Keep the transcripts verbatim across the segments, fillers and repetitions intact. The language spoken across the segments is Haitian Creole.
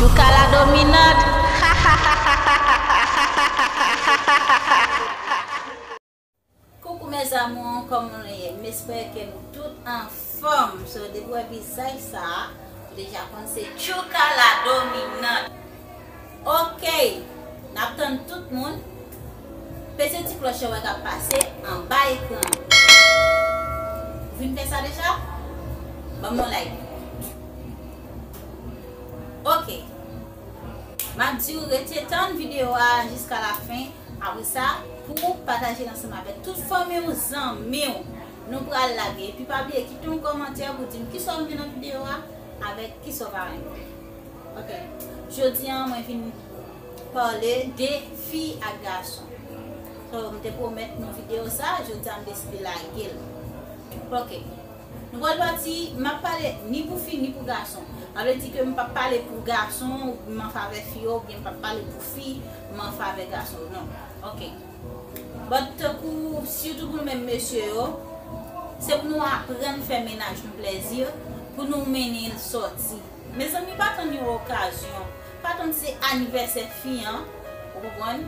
Luca la dominante. Coucou mes amours, kòman nou ye? M espere ke nou tout anfòm. So, depi w wè vizaj sa a, ou deja konn se Tchouka la dominante. Ok, n ap tann tout moun. Peze ti klòch yo wè k ap pase anba ekran. Ou fin fè sa deja? Ban m yon like. Ok. M ap di w rete tann videyo a jiska la fen. Apre sa, pou w pataje l ansanm avèk tout fanmi w, zanmi w. Nou pral lage. Epi pa bliye kite yon kòmantè pou di m kisa w renmen nan videyo a avèk kisa w pa renmen. Ok. Jodi a, mwen vin pale de fi ak gason. So, m te pwomèt nou videyo sa, jodi a m deside lage l. Ok. Nou pral pati, m ap pale ni pou fi ni pou gason. Sa vle di ke m p ap pale pou gason, m an favè fi yo, oubyen m p ap pale pou fi, m an favè gason yo. Non. Ok. But tankou, sitou pou nou menm mesye yo, se pou nou aprann fè mennaj nou plèzi, pou nou mennen l sòti. Mezanmi, pa tann yon okazyon, pa tann se anivèsè fi an, ou konprann?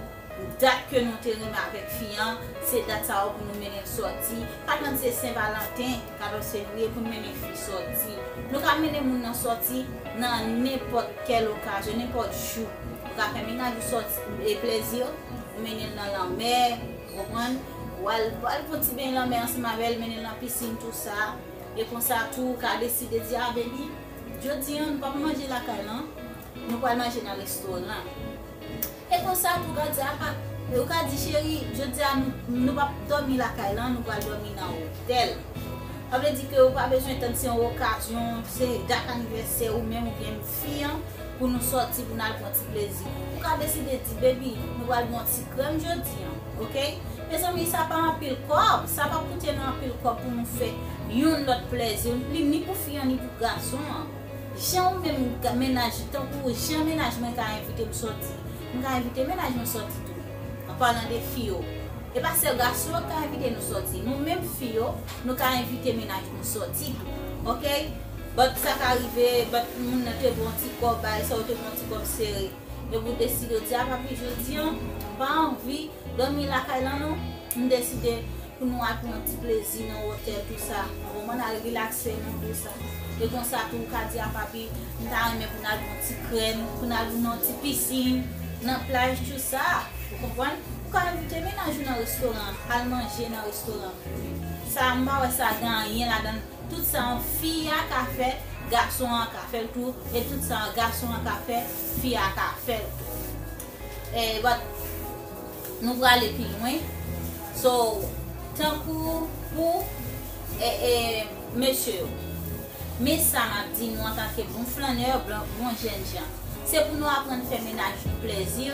Dat ke nou te renmen avèk fi an, se dat sa yo pou nou mennen l sòti. Pa tann se Sen Valanten, katòz fevriye, pou nou mennen fi sòti. Nou ka mennen moun nan sòti nan nenpòt kèl okazyon, nenpòt jou. Ou ka fè mennaj ou sòti e plèzi, ou mennen l nan lanmè, ou konprann? Ou al, ou al pran ti beny lanmè ansanm avè l, mennen l nan pisin, tou sa. E konsa tou, ou ka deside di, "A, baby, jodi a, nou p ap manje lakay lan, nou pral manje nan restoran." E konsa tou, ou ka di, "A, pa," e ou ka di, "Cheri, jodi a, nou, nou p ap dòmi lakay lan, nou pral dòmi nan otèl." Sa vle di ke ou pa bezwen tann se yon okazyon, se dat anivèsè ou menm oubyen fi an, pou nou sòti, pou n al pran ti plezi. Ou ka deside di, "Baby, nou pral pran ti krèm jodi a, ok?" Mezanmi, sa pa anpil kòb, sa p ap koute nou anpil kòb pou nou fè youn lòt plèzi. Li ni pou fi an, ni pou gason an. Jan ou menm ga-, mennaj, tankou jan mennaj mwen ka envite m sòti, m ka envite mennaj mwen sòti tou. An palan de fi yo. E pa sèl gason yo k ka envite nou sòti. Nou menm fi yo, nou ka envite mennaj nou sòti tou. Ok? But sa ka rive, but moun nan te bon ti kòb, bagay sa yo te bon ti kòb sere. Epi w deside w di, "A, papi, jodi a, m pa anvi dòmi lakay lan non. M deside pou nou al pran yon ti plezi nan otèl, tou sa." Ou konprann, al rilakse nou, tou sa. E konsa tou, ou ka di, "A, papi, m ta renmen pou n al pran yon ti krèm, pou n al nan yon ti pisin, nan plaj, tou sa." Ou konprann? Ou ka envite mennaj ou nan restoran, al manje nan restoran. Sa, m pa wè sa gen anyen ladan l. Tout sa fi a ka fè, gason an ka fè l tou, e tout sa gason an ka fè, fi a ka fè l tou. E, but, nou prale pi lwen. So, tankou pou, e, e, mesye yo. Men sa m ap di nou antanke bon flannè, bon, bon jènjan. Se pou nou aprann fè mennaj nou plèzi,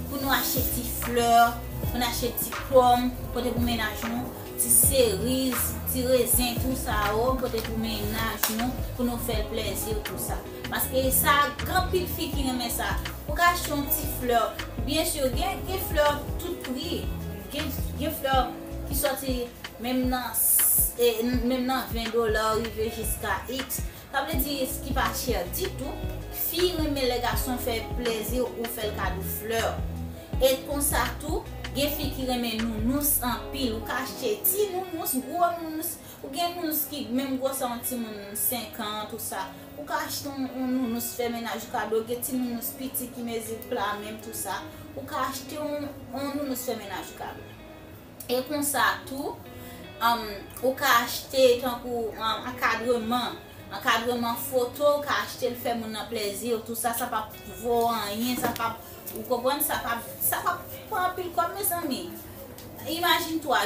pou nou achte ti flè, pou nou achte ti pòm, pote pou mennaj nou, ti seriz, ti rezen, tou sa yo, pote pou mennaj nou, pou nou fè l plèzi, tou sa. Paske sa, gen anpil fi ki renmen sa. Ou ka achte yon ti flè. Byen si, gen, gen flè tout pri. Gen, gen flè ki sòti menm nan, s-, e, menm nan ven dola, rive jiska X. Sa vle di ki pa chè ditou. Fi renmen lè gason fè plèzi ou fè l kado flè. E konsa tou, gen fi ki renmen nounous anpil. Ou ka achte ti nounous, gwo nounous. Ou gen nounous ki menm gwosè yon timoun senk an, tou sa. Ou ka achte yon, yon nounous fè mennaj ou kado. Gen ti nounous piti ki mezi pla menm, tou sa. Ou ka achte yon, yon nounous fè mennaj ou kado. E konsa tou, um, ou ka achte tankou, um, ankadreman, ankadreman foto, ou ka achte l fè moun nan plèzi, tou sa, sa p ap vo anyen, sa p ap, ou konprann, sa p ap, sa p ap pran anpil kòb, mezanmi. Imajine twa,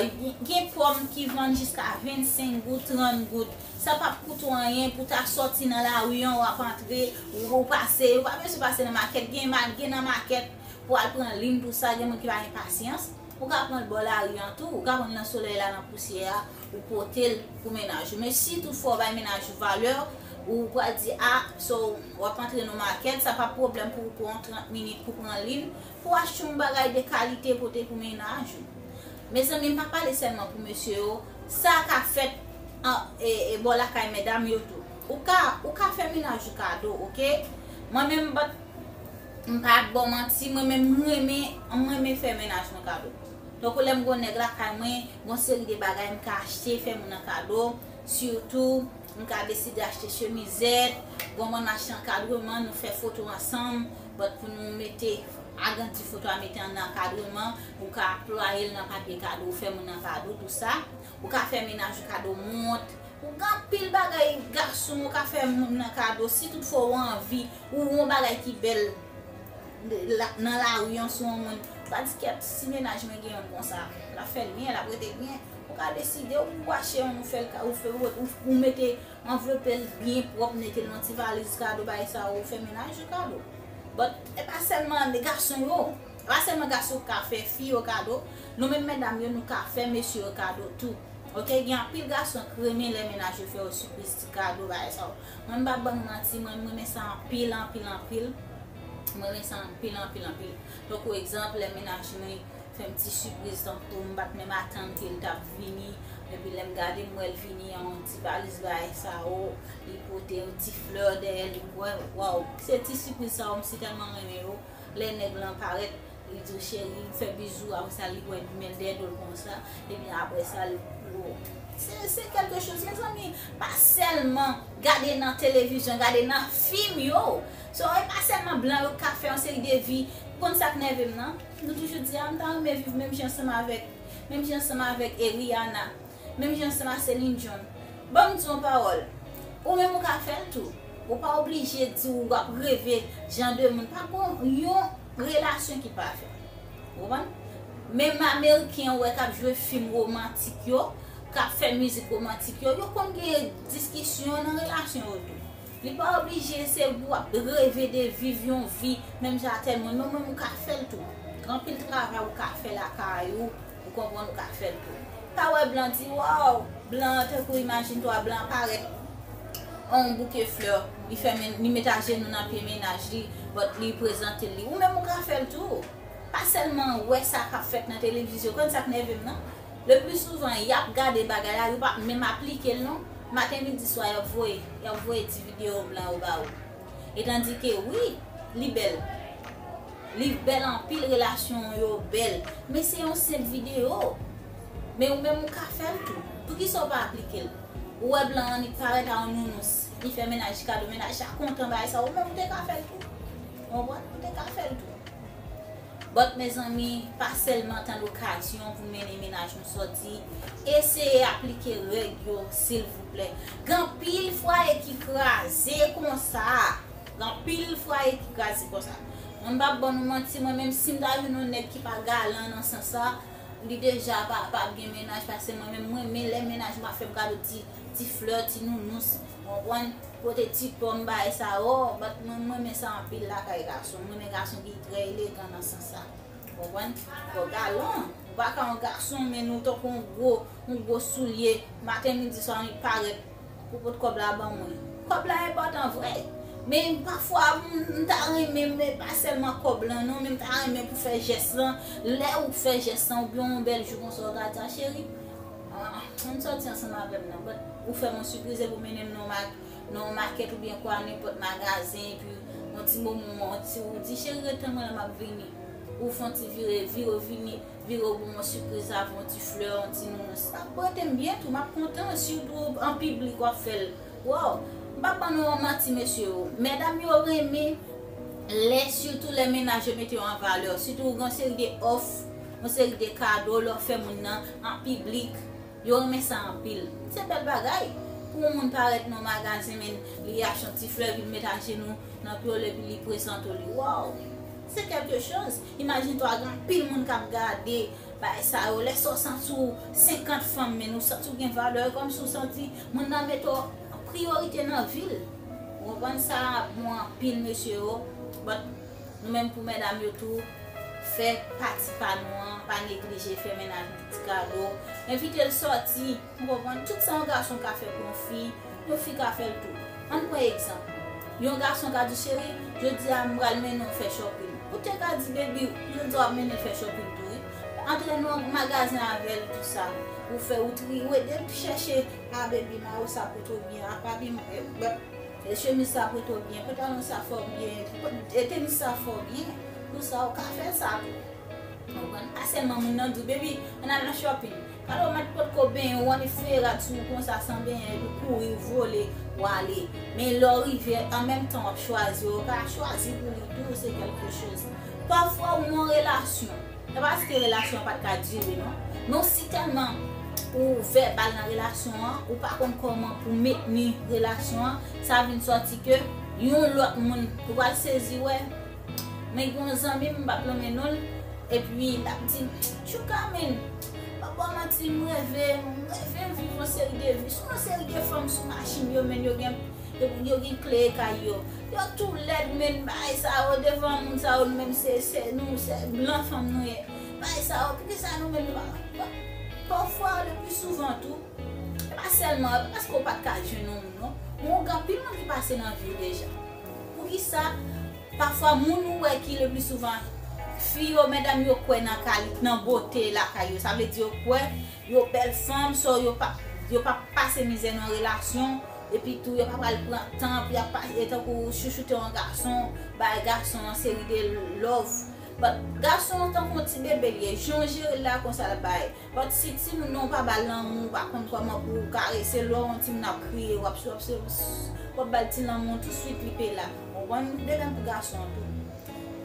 gen pòm ki vann jiska vennsenk goud, trant goud. Sa p ap koute w anyen pou w ta sòti nan lari an, w ap antre, ou, ou pase, ou pa bezwen pase nan makèt, gen ma-, gen nan makèt pou al pran lin, tou sa, gen moun ki pa gen pasyans. Ou ka pran l bò lari an tou, ou ka pran l nan solèy la, nan pousyè a, ou pote l pou mennaj ou. Men si toutfwa w bay mennaj ou valè, ou pral di, a, so, w ap antre nan makèt, sa p ap pwoblèm pou ou pran trant minit pou pran lin, pou w achte yon bagay de kalite pote pou mennaj ou. Mezanmi, m pa pale sèlman pou mesye yo, sa ka fèt an, e, e, bò lakay medam yo tou. Ou ka, ou ka fè mennaj ou kado, ok? Mwen menm, but, M pa ap ba w manti, mwen menm m renmen, m renmen fè mennaj mwen kado. Tankou lè m gen yon nèg lakay mwen, gen yon seri de bagay m ka achte, fè moun nan kado. Sitou, m ka deside achte chemizèt, gen yon moun m achte ankadreman, nou fè foto ansanm, but pou nou mete, agrandi foto a, mete an ankadreman, ou ka plwaye l nan papye kado, ou fè moun nan kado, tou sa. Ou ka fè mennaj ou kado mont, ou gen anpil bagay gason ou ka fè moun nan kado, si toutfwa ou anvi, ou wè yon bagay ki bèl la, nan lari an sou yon moun, ou ka di, "Kèt, si mennaj mwen gen youn konsa, l ap fè l byen, l ap rete byen." Ou ka deside, ou achte youn, ou fè l ka, ou fè, ou, ou, ou mete anvlope l byen pwòp, mete l nan ti valiz kado, bagay sa yo, ou fè mennaj ou kado. But, e pa sèlman gason yo, e pa sèlman gason k ka fè fi yo kado, nou menm medam yo, nou ka fè mesye yo kado tou. Oke, gen anpil gason k renmen lè mennaj yo fè yo sipriz, ti kado, bagay sa yo. Mwen, m p ap ban nou manti, mwen, m renmen sa anpil, anpil, anpil. Mwen renmen sa anpil, anpil, anpil. Tankou egzanp, lè mennaj mwen fè m ti sipriz, tankou m pa t menm atann ke l t ap vini, epi lè m gade, m wè l vini an yon ti valiz, bagay sa yo, li pote yon ti flè dèyè li, wè, waw, se ti sipriz sa yo, m si tèlman renmen yo. Lè nèg lan parèt, li di w, "Cheri," li fè bizou, apre sa, li wè men l dèyè do l konsa, epi apre sa, li, oh, se, se kèlke choz, mezanmi, pa sèlman gade nan televizyon, gade nan fim yo. So, e pa sèlman blan yo k ka fè yon seri de vi. Ou konn sa k nève m nan? Nou toujou di, "A, m ta renmen viv menm jan ansanm avèk, menm jan ansanm avèk, e, Rihanna, menm jan ansanm a Celine Dion." Ban m di yon pawòl. Ou menm ou ka fè l tou. Ou pa oblije di ou ap reve jan de moun. Pa gon yon relasyon ki pafè. Ou konprann? Menm Ameriken ou wè k ap jwe fim womantik yo, k ap fè mizik womantik yo, yo konn gen diskisyon nan relasyon yo tou. Li pa oblije se ou ap reve de viv yon vi menm jan a tèl moun. Non, menm ou ka fè l tou. Gen anpil travay ou ka fè lakay ou, ou konprann, ou ka fè l tou. Pa wè blan di, waw, blan, tankou imajine twa, blan parèt an yon bouke flè, li fè men, li met ajenou nan pye mennaj li, but li prezante li. Ou menm ou ka fè l tou. Pa sèlman wè sa k ap fèt nan televizyon. Konn sa k nève m nan? Le pli souvan, y ap gade bagay la, yo p ap menm aplike l non. Maten, midi, swa, y ap voye, y ap voye ti videyo blan yo ba ou. Etandike, wi, li bèl. Li bèl anpil, relasyon yo bèl. Men se yon senp videyo. Men ou menm ou ka fè l tou. Poukisa w pa aplike l? Ou wè blan annik parèt a yon nounous. Li fè mennaj kado, mennaj la kontan bagay sa. Ou menm ou te ka fè l tou. Ou konprann? Ou te ka fè l tou. But mezanmi, pa sèlman tann okazyon pou mennen mennaj nou sòti. Eseye aplike règ yo, silvouplè. Gen anpil fwaye ki kraze konsa. Gen anpil fwaye ki kraze konsa. Mwen m p ap ban nou manti, mwen menm si m ta jwenn yon nèg ki pa galan nan sans sa, li deja pa, pa ap gen mennaj, paske mwen menm, mwen renmen lè mennaj mwen ap fè m kado ti, ti flè, ti nounous, ou konprann? Pote ti pòm, bagay sa yo, but mwen, mwen renmen sa anpil lakay gason. Mwen renmen gason ki trè elegan nan sans sa. Ou konprann? Fò galan. Ou pa ka yon gason, men nou tankou yon gwo, yon gwo soulye. Maten, midi, swa, annik parèt. Ou pot kòb la ban mwen. Kòb la enpòtan vre. Men pafwa, m, m ta renmen, men pa sèlman kòb lan, non, men m ta renmen pou fè jès lan. Lè ou fè jès lan, oubyen yon bèl jou konsa, ou ta di, "A, cheri, ah, ann sòti ansanm avè m, non." But ou fè m yon sipriz epi ou mennen m nan yon ma-, nan yon makèt oubyen kwa nenpòt magazen, epi yon ti moman, yon ti, ou di, "Cheri, ret tann mwen la, m ap vini." Ou fè yon ti vire, vire, ou vini, vire, ou ban m yon sipriz avè yon ti flè, yon ti nounous. Sa ap pote m byen tou, m ap kontan, sitou an piblik w ap fè l. Waw, m p ap ban nou manti, mesye yo. Medam yo renmen lè, sitou lè mennaj yo mete yo an valè. Sitou ou gen yon seri de òf, yon seri de kado, lè w fè moun nan an piblik. Yo renmen sa anpil. Se bèl bagay. Pou yon moun parèt nan yon magazen, men li achte yon ti flè, epi l met ajenou nan pye w, epi li prezante w li. Waw! Se kèlke choz. Imajine twa, gen anpil moun k ap gade bagay sa yo. Lè sa w santi w senkant fanm, men ou santi w gen valè, kòmsi w santi moun nan mete w an priyorite nan vi l. Ou konprann? Sa bon anpil, mesye yo. But nou menm pou medam yo tou, fè pati pa nou an, pa neglije fè mennaj nou ti kado, envite l sòti, ou konprann, tout sa yon gason ka fè pou yon fi, yon fi ka fè l tou. Ann pran egzanp. Yon gason ka di, "Cheri, jodi a m pral mennen w fè shopping." Ou te ka di, "Baby, jodi a w ap mennen l fè shopping tou, wi. Antre nan magazen avè l, tou sa." ou fè ou triye, ou ede l chèche, a, baby, mayo sa pou tou byen, a, papi, e, e, chemiz sa pou tou byen, pantalon sa fè w byen, e, tenis sa fè w byen. Pou sa, ou ka fè sa tou. Ou konprann? Pa sèlman moun nan di w, baby, ann al nan shopping. Alò, mèt potko benyen, ou annik fouye rad sou ou konsa san benyen, epi kouri, ou vole, ou ale. Men lè w rive, an menm tan w ap chwazi, ou ka chwazi pou li tou, se kèlke choz. Pafwa, ou nan relasyon. Se pa paske relasyon an pa t ka dire, non. Men w si tèlman ou vèbal nan relasyon an, ou pa konn kòman pou mentni relasyon an, sa vin sòti ke yon lòt moun, ou pral sezi, wè. Men gen yon zanmi m, m p ap nonmen non l, epi l ap di m, Tchouka, men, m p ap ba w manti, m reve, m reve viv yon seri de vi. Se yon seri de fanm sou machin yo, men yo gen, yo, yo gen kle kay yo. Yo tou lèd, men, bagay sa yo, devan moun sa yo, nou menm se, se, nou, se blan fanm nou ye. Bagay sa yo, poukisa nou menm nou pa, pa, pafwa, le pli souvan tou, e pa sèlman, e pa paske w pa t ka jwenn yon moun, non. Men w gen anpil moun ki pase nan vi w deja. Poukisa? Pafwa, moun ou wè ki le pli souvan, fi yo, medam yo kwè nan kali-, nan bote lakay yo. Sa vle di yo kwè, yo bèl fanm, so yo pa, yo pa pase mizè nan relasyon, epi tou yo pa pral pran tan pou y ap pase, tankou chouchoute yon gason, bay gason yon seri de love. But gason an tankou yon ti bebe li ye, jan w jere l la, konsa l ap bay. But si timoun nan ou pa ba l lanmou, ou pa konn kòman pou w karese l, lè w wè yon timoun ap kriye, w ap, w ap, w ap ba l ti lanmou, tousuit li pe la. Ou konprann? De menm pou gason an tou.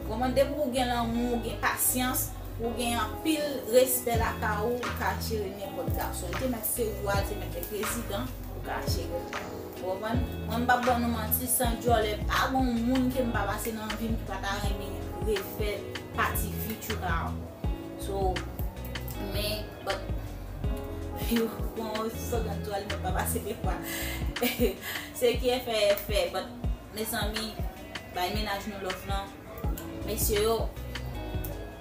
Ou konprann? Depi ou gen lanmou, ou gen pasyans, ou gen anpil respè lakay ou, ou ka jere nenpòt gason. Li te mèt se wa, li te mèt te prezidan, ou ka jere l. Ou konprann? Mwen, m p ap ba nou manti, san djòlè, pa gon moun ke m pa pase nan vi m ki pa ta renmen refè pati vi Tchouka an. So, men, but, yo, bon, slogan tou al, men pa pase de fwa. Se ki e fè, e fè, but, mezanmi, bay mennaj nou love lan. Mesye yo,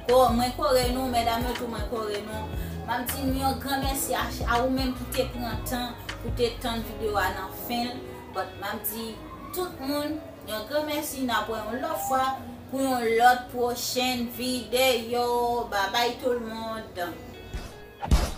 ko-, mwen kore nou, medam yo tou, mwen kore nou. M ap di nou yon gran mèsi a, a ou menm ki te pran tan pou te tann videyo a nan fen l. But, m ap di tout moun, yon gran mèsi, n ap wè yon lòt fwa pou yon lòt pwochèn videyo. Babay tout moun.